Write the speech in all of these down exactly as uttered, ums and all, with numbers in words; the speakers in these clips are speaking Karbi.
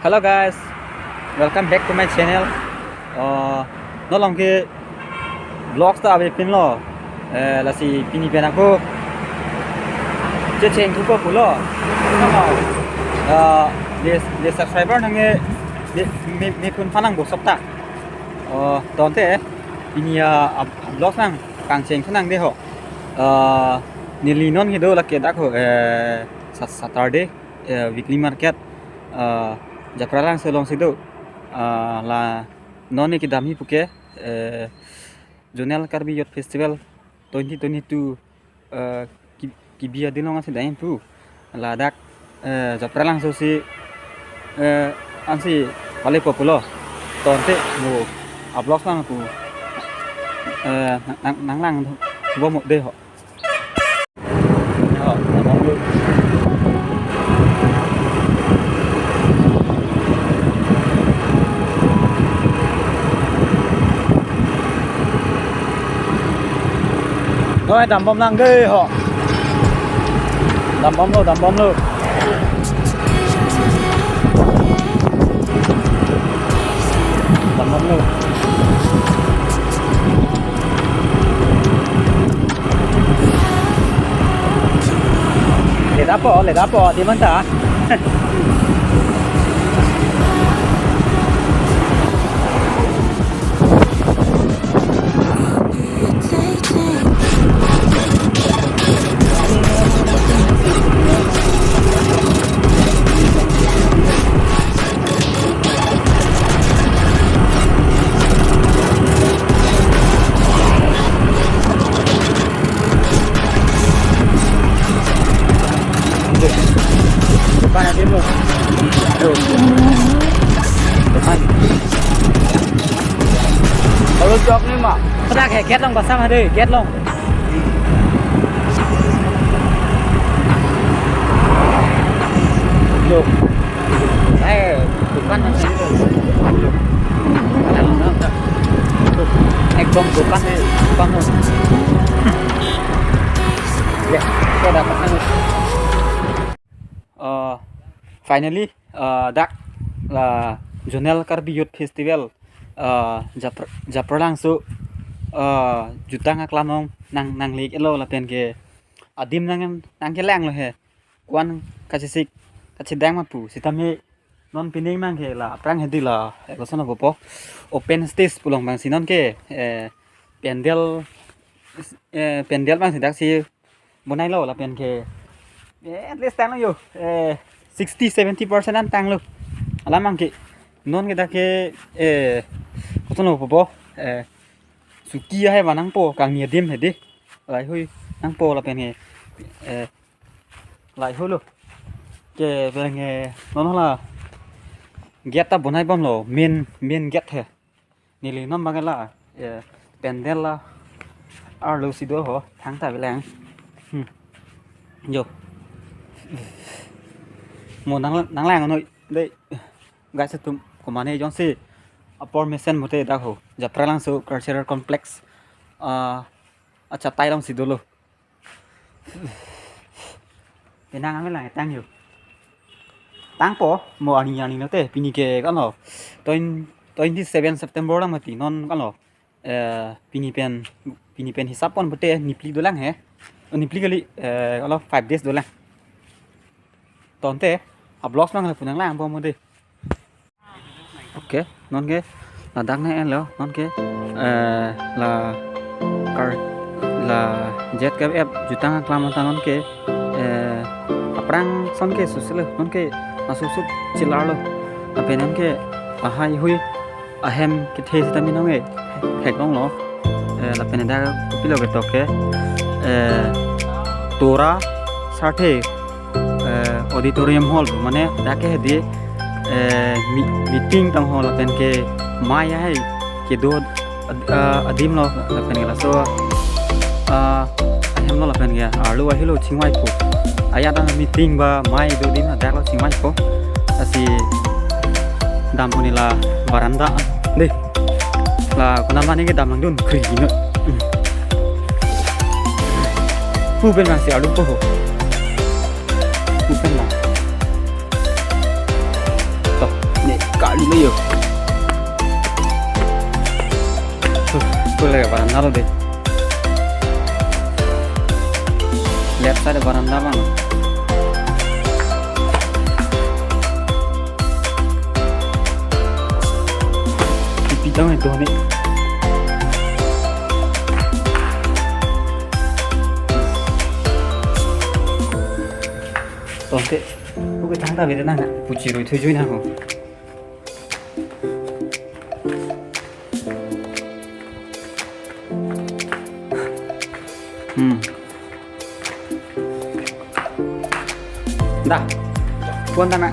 Hello guys, welcome back to my channel. Uh, non along ke vlogs ta ave pinlo. Eh, lasi pini pen ako checheng thupo pulo. Sama, uh, le, le subscriber nang e, le, me, me pun fanang bosok ta. Oh, tangte pini a, a, vlogs nang kangcheng thu nang de ho. Uh, neli non kedo lake dak ho, eh, Sa-, Saturday, eh, weekly market, eh, Japralangso alongsi do, eh, la non ne kedamji puke, eh, Zonal Karbi Youth Festival twenty twenty-two, eh, ki-, kebi adin along ansi dam pu. Ladak, eh, Japralangso si, eh, ansi palepo pulo. Tangte mo a-vlogs nang pu, eh, nang, nang, nanglang bom de ho. Noi, dambom lang de ho. Dambomlo, dambomlo. Dambomlo. Ledapo, ledapo, di manta. Depan aja mo. Aduh. Depan. Kalau jok ni mak. Pernah kayak get long pasang ada, get long. Yo. Eh, bukan yang saya. Ekdom bukan, bukan. Ya, saya dapat anu. Uh, finally, uh, dak la Zonal Karbi Youth Festival, uh, Japr-, Japralangso, uh, jutang aklam along nang, nanglik-etlo lapen ke adim nang, nangkelanglo he. Ko-an kachesik kachedang ma pu. Sitame non pining nang ke la aphrang hedi la, eh, koson apo po. Open stage pu along abangsi non ke, eh, pandal, eh, pandal abangsi daksi bonailo lapen ke, eh, at least tanglo yo, eh, sixty seventy percent an tanglo. Alam abang ke non ke dak ke, eh, koson apo po, eh, suki ahe ba nangpo kangni adim hedi. Laihui nangpo lapen ke, eh, laihui lo. Ke pen ke non la gate ta bonaibomlo, main, main gate he. Neli non abang la, eh, pandal la arlo si do ho, thangta avelang. Hmm. Yo. Mo nang, nanglang noi dei. Guys atum, komane jongsi apor mesen mate dak ho, Japralangso Cultural Complex, ah, achatai alongsi dolo. Penang ame lang tang yo. Tangpo, mo ani ani lote, pini ke kan lo. Twen-, twenty-seven September lang mati, non kan lo. Eh, pini pen, pini pen hisap pon pute, niphli dolang he. Oh, niphli kali, eh, kan lo five days dolang. Tangte, a-vlogs nang le pu nanglangbom de. Okay, non ke ladak ne enlo, non ke, eh, la kar, la Z K F jutang aklam anta non ke, eh, aphrang ason ke susilo, non ke asusut chilarlo. Lapen non ke ahai hui ahem kethe sitame non ke theklonglo. Eh, lapen dak kopilo ketok ke, eh, Torah Sarthe, eh, auditorium hall, mane dak ke hedi, eh, mi-, meeting tang hall lapen ke mai ahai kedo ad-, ah, adim lo lapen ke laso, ah, ahem lo lapen ke arlo ahilo chingvaipo. Ajat an meeting ba mai do adim dak lo chingvaipo. Lasi dampo neli la veranda de. La konat mane ke dam langdun kri no. Pu pen lang si arlo po ho. Pu pen lang. To. Ini yo. Tuh, tuh le, veranda lo dei. Left side veranda abang. Ipi tang itu nih. Tongke, oke, tangta beda nang, puchi rui tujuh nang. Hmm. Dah. Puan ta na.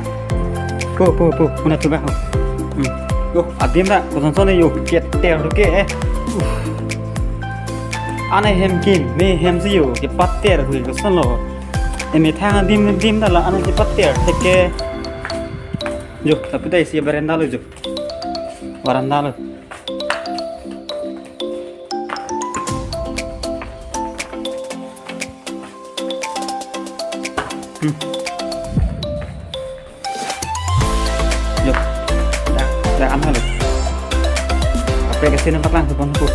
Po, po, po, puna tu ba. Hmm. Yo, adim ta, koson son yo, keter ke, eh. Uh. Ane hem kim, me hem si yo, kepater ke koson lo. Eme thang adim, dim ta la, ane kepater, teke. Jo, tapi ta isi veranda lo jo. Veranda lo. Hmm. Jo. Dah, dah an lo. Apa ke sini paklang sepon ku.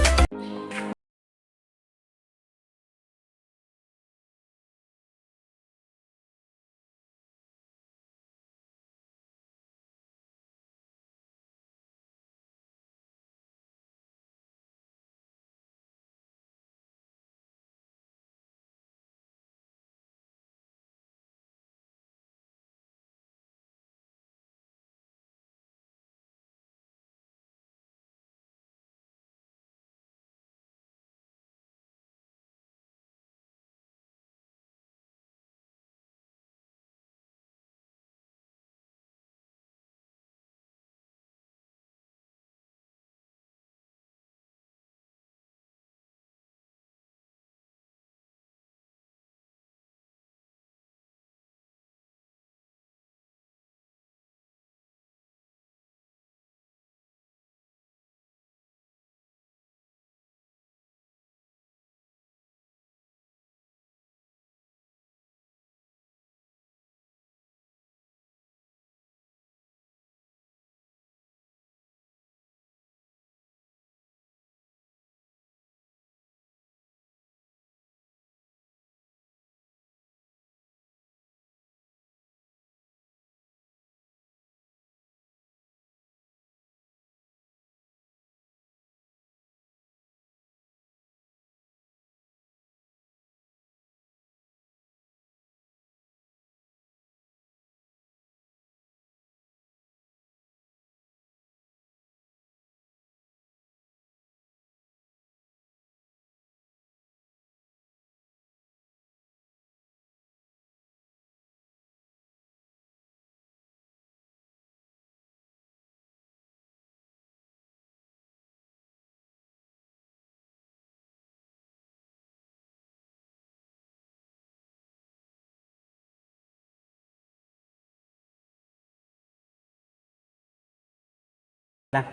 Lang.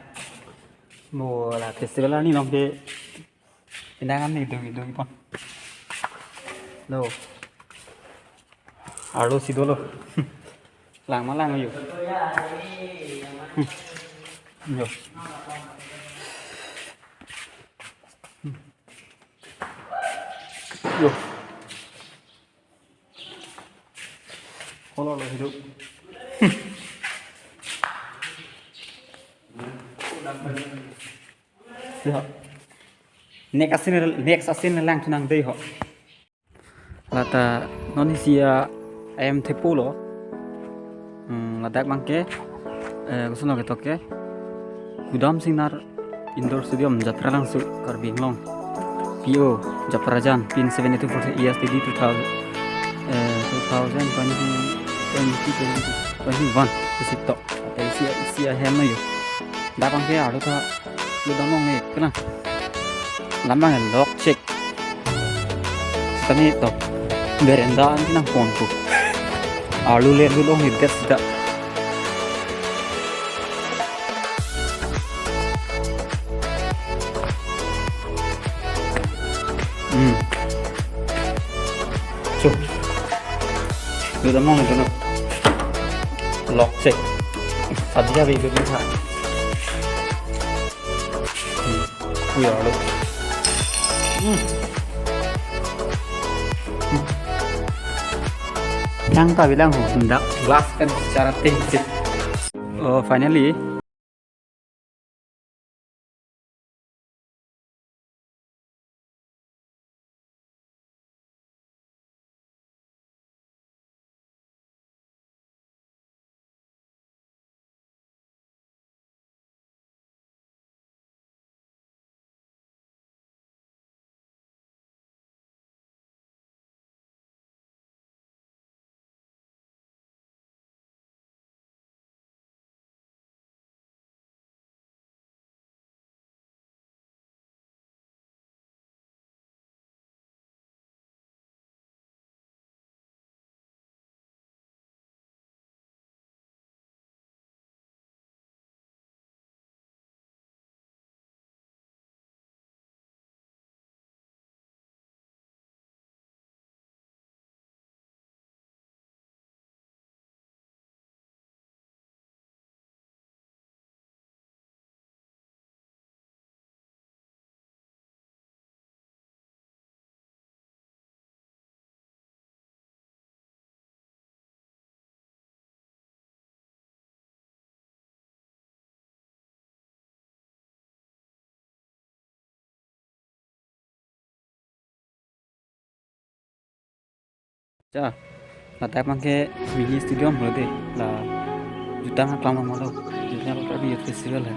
Mo la festival arni long ke. Pindangan ni dong dong pon. Lo. Arlo si dolo. Lang ma lang yo. Hmm. Yo. Hmm. Yo. Kolo lo hidup. Ya. Next asin, next asin lang tunang dei ho. Lata non isi a-M thepo lo. Hmm, ladak bangke, eh, koson lo ketok ke. Gudam Singnar Indoor Stadium, Japralangso, Karbi Anglong. P O, Japrajan, pin seven eight two four, E S T D two thousand, eh, two thousand twenty, twenty, twenty, twenty-one, isi tok. Isi, isi ahem lo yo. Dak bangke arlo ta lutdam longle, kena. Lam bang lok chek. Kami to. Veranda an nang pon ko. Arlo le lut longle det sida. Hmm. So. Lutdam longle, kena. Lok chek. Adia baby bisa. Hmm. Iya lo. Hmm. Hmm. Yang tak bilang ho, hendak glass kan secara tinggi. Oh, finally. Cha, ladak abangke mini stadium lo de, la jutang aklam lo, jutang lo, kali youth festival hai.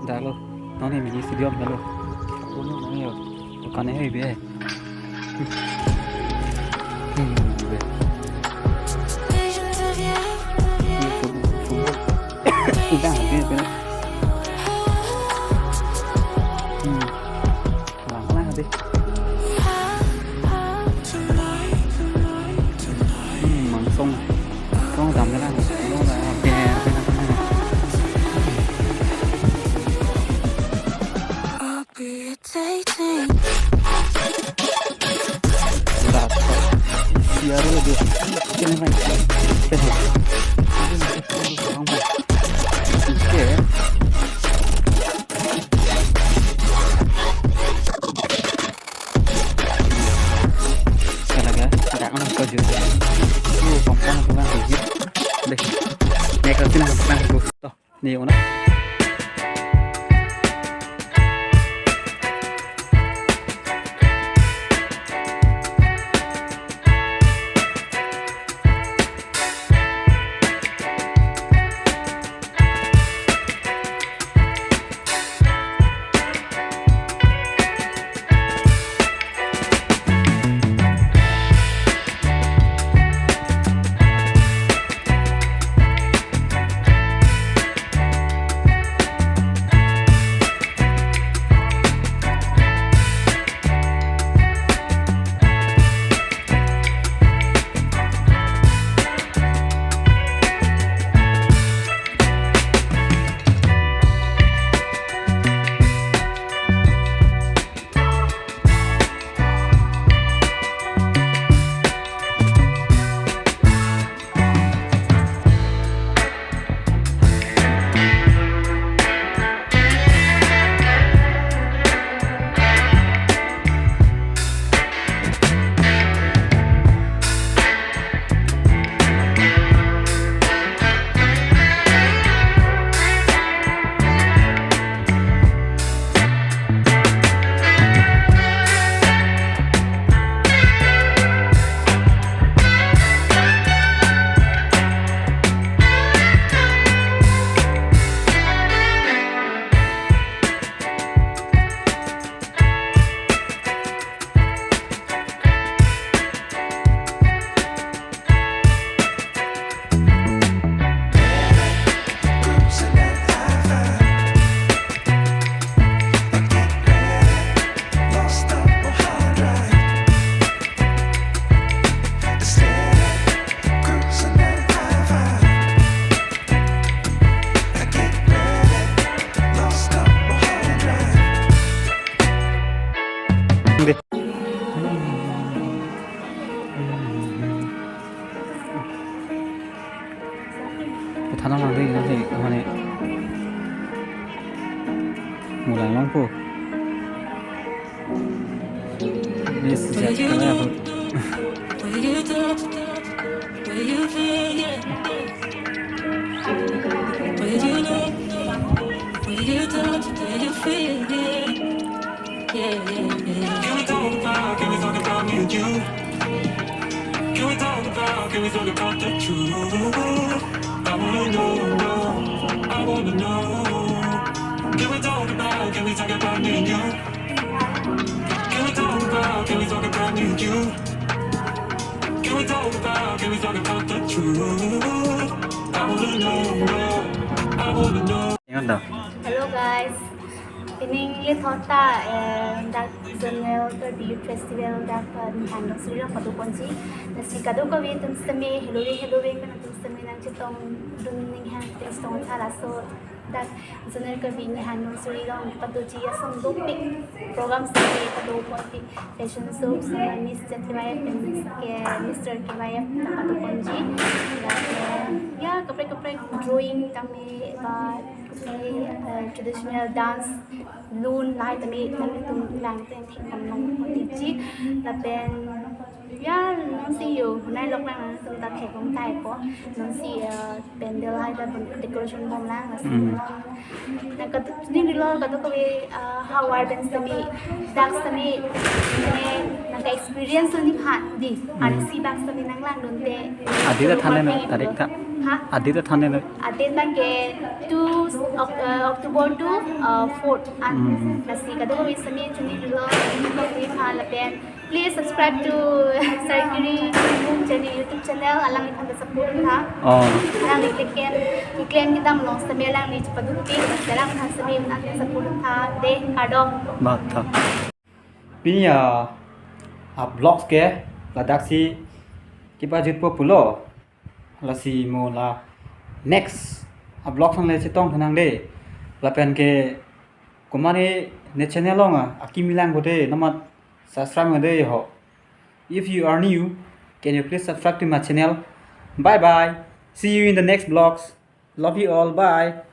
Dak lo, non ne mini stadium dak lo. Kono non yo, dukan hai be. Hmm, be. Football, football. Udah, be, be. Hmm. Lang lang deh. Hmm, mangsong. Song dam lang. Song dam, be, be, be, be. Udah, siar dulu dia. Sini, Bang. Sini. Oke. Talaga, ada orang kerja. Oh, kompon pulang kerja. Deh. Naik ke sini, pulang aku. Toh, ni una. Thanang lang dei, nang dei, mane. Mo langlongpo. Miss Jet kala ya. Can we talk about, can we talk about me and you? Can we talk about, can we talk about the truth? I wanna know, no, I wanna know. Can we talk about, can we talk about me and you? Can we talk about, can we talk about me and you? Can we talk about, can we talk about the truth? I wanna know, no, I wanna know. Ingat dah. Hello guys, pining lethot ta, eh, dak Zonal Karbi Youth Festival dak, eh, Nihang Longsorin along padoponji. Lasi kadokave atum sitame, heloving heloving pen atum sitame nangchetongdun, ninghang chetongtha laso dak Zonal Karbi Nihang Longsorin along padoji ason dopik program sitame padoponji, fashion show, sitame Miss Jet K Y F pen Miss K, Mister K Y F ta padoponji. Lapen, ya, kaprek kaprek drawing tame ba, eh, traditional dance, lun lahai tame, tame atum lang teng theklong long ponji. Lapen, ya, nonsi yo, nai lok lang nangtum ta theklong tangpo. Nonsi, eh, pandal hai ta decoration bom lang, lasi Hmm. nang kat-, ning rilo kadokave, eh, havar pen sitame, dak sitame, ne, nangke experience nephan dei. Hmm. Arsi bak sitame nanglangdunte. Adi ta than-e na, tarik ta? Ha? Adi ta than-e na? Adi tangke two Oc-, eh, October to, eh, fourth. Ah, Hmm. lasi kadokave sitame chini rilo, nephan lapen. Please subscribe to Sarkiri Mung channel, YouTube channel. Alangliphan ta support tha. Oh. Alangli klem, klem kedam along sitame alangli chepadopik, alangliphan sitame nangta support tha. Dei, kardom. Matha. Pini a, a vlogs ke ladak si kepajutpo pulo. Lasi mo la next a vlogs nangle chetongtha nang dei. Lapen ke komane ne channel along a, akimi lang ko dei, namat subscribe nang dei ho. If you are new, can you please subscribe to my channel? Bye bye. See you in the next vlogs. Love you all. Bye.